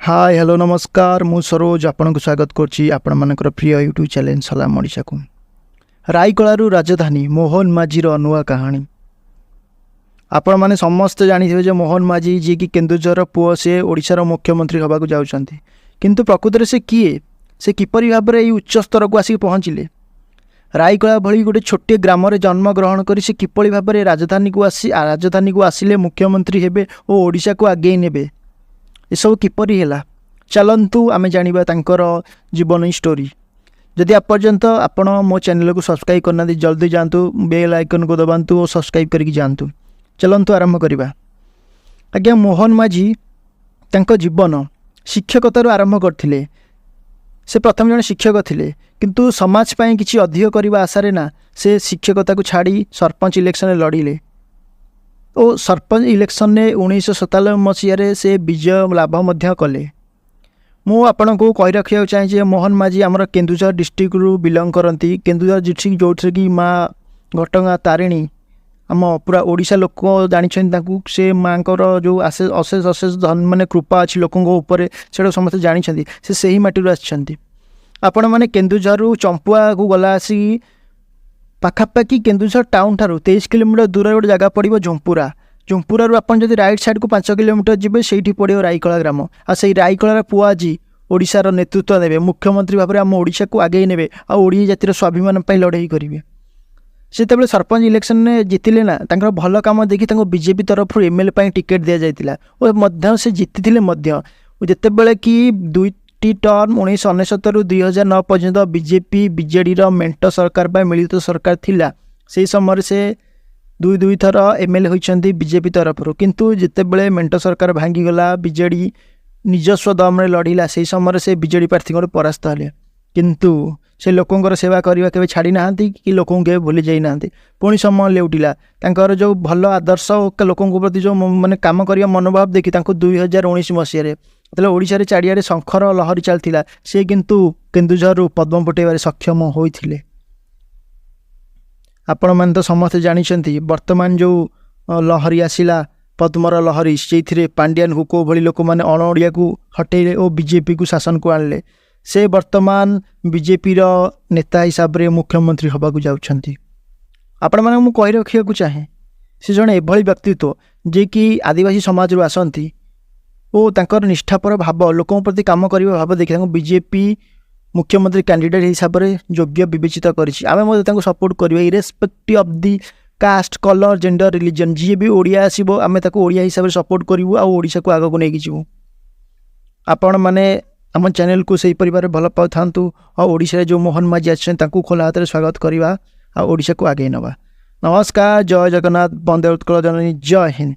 ହାଏ, hello, ନମସ୍କାର। ମୁଁ ସରୋଜ ଆପଣଙ୍କୁ ସ୍ୱାଗତ କରୁଛି ଆପଣମାନଙ୍କର ପ୍ରିୟ ୟୁଟ୍ୟୁବ୍ ଚ୍ୟାନେଲ୍ ସଲାମ ଓଡ଼ିଶାକୁ। ରାଇକଳାରୁ ରାଜଧାନୀ, ମୋହନ ମାଝୀର ନୂଆ କାହାଣୀ। ଆପଣମାନେ ସମସ୍ତେ ଜାଣିଥିବେ ଯେ ମୋହନ ମାଝୀ, ଯିଏକି କେନ୍ଦୁଝରର ପୁଅ, ସେ ଓଡ଼ିଶାର ମୁଖ୍ୟମନ୍ତ୍ରୀ ହେବାକୁ ଯାଉଛନ୍ତି। କିନ୍ତୁ ପ୍ରକୃତରେ ସେ କିଏ? ସେ କିପରି ଭାବରେ ଏହି ଉଚ୍ଚ ସ୍ତରକୁ ଆସିକି ପହଞ୍ଚିଲେ? ରାଇକଳା ଭଳି ଗୋଟେ ଛୋଟିଆ ଗ୍ରାମରେ ଜନ୍ମଗ୍ରହଣ କରି ସେ କିପରି ଭାବରେ ରାଜଧାନୀକୁ ଆସିଲେ, ମୁଖ୍ୟମନ୍ତ୍ରୀ ହେବେ ଓ ଓଡ଼ିଶାକୁ ଆଗେଇ ନେବେ, ଏସବୁ କିପରି ହେଲା? ଚାଲନ୍ତୁ ଆମେ ଜାଣିବା ତାଙ୍କର ଜୀବନୀ ଷ୍ଟୋରି। ଯଦି ଏପର୍ଯ୍ୟନ୍ତ ଆପଣ ମୋ ଚ୍ୟାନେଲକୁ ସବସ୍କ୍ରାଇବ୍ କରିନାହାନ୍ତି, ଜଲ୍ଦି ଯାଆନ୍ତୁ, ବେଲ୍ ଆଇକନ୍କୁ ଦବାନ୍ତୁ ଓ ସବସ୍କ୍ରାଇବ୍ କରିକି ଯାଆନ୍ତୁ। ଚାଲନ୍ତୁ ଆରମ୍ଭ କରିବା। ଆଜ୍ଞା, ମୋହନ ମାଝୀ ତାଙ୍କ ଜୀବନ ଶିକ୍ଷକତାରୁ ଆରମ୍ଭ କରିଥିଲେ। ସେ ପ୍ରଥମେ ଜଣେ ଶିକ୍ଷକ ଥିଲେ, କିନ୍ତୁ ସମାଜ ପାଇଁ କିଛି ଅଧିକ କରିବା ଆଶାରେ ନା ସେ ଶିକ୍ଷକତାକୁ ଛାଡ଼ି ସରପଞ୍ଚ ଇଲେକ୍ସନରେ ଲଢ଼ିଲେ ଓ ସରପଞ୍ଚ ଇଲେକ୍ସନରେ 1997 ମସିହାରେ ସେ ବିଜୟ ଲାଭ ମଧ୍ୟ କଲେ। ମୁଁ ଆପଣଙ୍କୁ କହି ରଖିବାକୁ ଚାହେଁ ଯେ ମୋହନ ମାଝୀ ଆମର କେନ୍ଦୁଝର ଡିଷ୍ଟ୍ରିକ୍ଟରୁ ବିଲଙ୍ଗ କରନ୍ତି। କେନ୍ଦୁଝର ଡିଷ୍ଟ୍ରିକ୍ଟ, ଯେଉଁଥିରେ କି ମା ଘଟଗାଁ ତାରିଣୀ, ଆମ ପୁରା ଓଡ଼ିଶା ଲୋକ ଜାଣିଛନ୍ତି ତାଙ୍କୁ। ସେ ମାଆଙ୍କର ଯେଉଁ ଆଶେଷ ଅଶେଷ ଅଶେଷ ଧନ ମାନେ କୃପା ଅଛି ଲୋକଙ୍କ ଉପରେ, ସେଇଟା ସମସ୍ତେ ଜାଣିଛନ୍ତି। ସେ ସେହି ମାଟିରୁ ଆସିଛନ୍ତି। ଆପଣମାନେ କେନ୍ଦୁଝରରୁ ଚମ୍ପୁଆକୁ ଗଲା ଆସିକି ପାଖାପାଖି କେନ୍ଦୁଝର ଟାଉନ୍ ଠାରୁ 23 କିଲୋମିଟର ଦୂରରେ ଗୋଟେ ଜାଗା ପଡ଼ିବ, ଝୁମ୍ପୁରା। ଝୁମ୍ପୁରାରୁ ଆପଣ ଯଦି ରାଇଟ୍ ସାଇଡ଼୍କୁ 5 କିଲୋମିଟର ଯିବେ, ସେଇଠି ପଡ଼ିବ ରାଇକଳା ଗ୍ରାମ। ଆଉ ସେଇ ରାଇକଳାର ପୁଅ ଆଜି ଓଡ଼ିଶାର ନେତୃତ୍ୱ ନେବେ, ମୁଖ୍ୟମନ୍ତ୍ରୀ ଭାବରେ ଆମ ଓଡ଼ିଶାକୁ ଆଗେଇ ନେବେ ଆଉ ଓଡ଼ିଆ ଜାତିର ସ୍ୱାଭିମାନ ପାଇଁ ଲଢ଼େଇ କରିବେ। ସେତେବେଳେ ସରପଞ୍ଚ ଇଲେକ୍ସନରେ ଜିତିଲେ ନା, ତାଙ୍କର ଭଲ କାମ ଦେଖି ତାଙ୍କୁ ବିଜେପି ତରଫରୁ ଏମ୍ଏଲ୍ଏ ପାଇଁ ଟିକେଟ୍ ଦିଆଯାଇଥିଲା ଓ ମଧ୍ୟ ସେ ଜିତିଥିଲେ ମଧ୍ୟ। ଯେତେବେଳେ କି ଦୁଇଟି ଟର୍ମ, 1999ରୁ 2009 ପର୍ଯ୍ୟନ୍ତ ବିଜେପି ବିଜେଡ଼ିର ମେଣ୍ଟ ସରକାର ବା ମିଳିତ ସରକାର ଥିଲା, ସେହି ସମୟରେ ସେ ଦୁଇ ଦୁଇ ଥର ଏମ୍ଏଲ୍ଏ ହୋଇଛନ୍ତି ବିଜେପି ତରଫରୁ। କିନ୍ତୁ ଯେତେବେଳେ ମେଣ୍ଟ ସରକାର ଭାଙ୍ଗିଗଲା, ବିଜେଡ଼ି ନିଜସ୍ୱ ଦମରେ ଲଢ଼ିଲା, ସେହି ସମୟରେ ସେ ବିଜେଡ଼ି ପ୍ରାର୍ଥୀଙ୍କଠୁ ପରାସ୍ତ ହେଲେ। କିନ୍ତୁ ସେ ଲୋକଙ୍କର ସେବା କରିବା କେବେ ଛାଡ଼ି ନାହାନ୍ତି କି ଲୋକଙ୍କୁ କେବେ ଭୁଲି ଯାଇନାହାନ୍ତି। ପୁଣି ସମୟ ଲେଉଟିଲା। ତାଙ୍କର ଯେଉଁ ଭଲ ଆଦର୍ଶ ଓ ଲୋକଙ୍କ ପ୍ରତି ଯେଉଁ ମାନେ କାମ କରିବା ମନୋଭାବ ଦେଖି ତାଙ୍କୁ 2019 ମସିହାରେ, ଯେତେବେଳେ ଓଡ଼ିଶାରେ ଚାରିଆଡ଼େ ଶଙ୍ଖର ଲହରୀ ଚାଲିଥିଲା, ସେ କିନ୍ତୁ କେନ୍ଦୁଝରରୁ ପଦ୍ମ ଫୁଟାଇବାରେ ସକ୍ଷମ ହୋଇଥିଲେ। ଆପଣମାନେ ତ ସମସ୍ତେ ଜାଣିଛନ୍ତି, ବର୍ତ୍ତମାନ ଯେଉଁ ଲହରୀ ଆସିଲା, ପଦ୍ମର ଲହରୀ, ସେଇଥିରେ ପାଣ୍ଡିଆନକୁ କେଉଁ ଭଳି ଲୋକମାନେ ଅଣ ଓଡ଼ିଆକୁ ହଟେଇଲେ ଓ ବିଜେପିକୁ ଶାସନକୁ ଆଣିଲେ। ସେ ବର୍ତ୍ତମାନ ବିଜେପିର ନେତା ହିସାବରେ ମୁଖ୍ୟମନ୍ତ୍ରୀ ହେବାକୁ ଯାଉଛନ୍ତି। ଆପଣମାନଙ୍କୁ ମୁଁ କହି ରଖିବାକୁ ଚାହେଁ, ସେ ଜଣେ ଏଭଳି ବ୍ୟକ୍ତିତ୍ୱ ଯିଏକି ଆଦିବାସୀ ସମାଜରୁ ଆସନ୍ତି ଓ ତାଙ୍କର ନିଷ୍ଠାପର ଭାବ, ଲୋକଙ୍କ ପ୍ରତି କାମ କରିବା ଭାବ ଦେଖି ତାଙ୍କୁ ବିଜେପି ମୁଖ୍ୟମନ୍ତ୍ରୀ କ୍ୟାଣ୍ଡିଡେଟ୍ ହିସାବରେ ଯୋଗ୍ୟ ବିବେଚିତ କରିଛି। ଆମେ ମଧ୍ୟ ତାଙ୍କୁ ସପୋର୍ଟ କରିବା, irrespective of the caste, colour, gender, religion. ଯିଏ ବି ଓଡ଼ିଆ ଆସିବ, ଆମେ ତାକୁ ଓଡ଼ିଆ ହିସାବରେ ସପୋର୍ଟ କରିବୁ ଆଉ ଓଡ଼ିଶାକୁ ଆଗକୁ ନେଇକି ଯିବୁ। ଆପଣମାନେ ଆମ ଚ୍ୟାନେଲକୁ ସେହିପରି ଭାବରେ ଭଲ ପାଉଥାନ୍ତୁ ଆଉ ଓଡ଼ିଶାରେ ଯେଉଁ ମୋହନ ମାଝୀ ଆସିଛନ୍ତି, ତାଙ୍କୁ ଖୋଲା ହାତରେ ସ୍ୱାଗତ କରିବା ଆଉ ଓଡ଼ିଶାକୁ ଆଗେଇ ନେବା। ନମସ୍କାର, ଜୟ ଜଗନ୍ନାଥ, ବନ୍ଦେ ଉତ୍କଳ ଜନନୀ, ଜୟ ହିନ୍ଦ।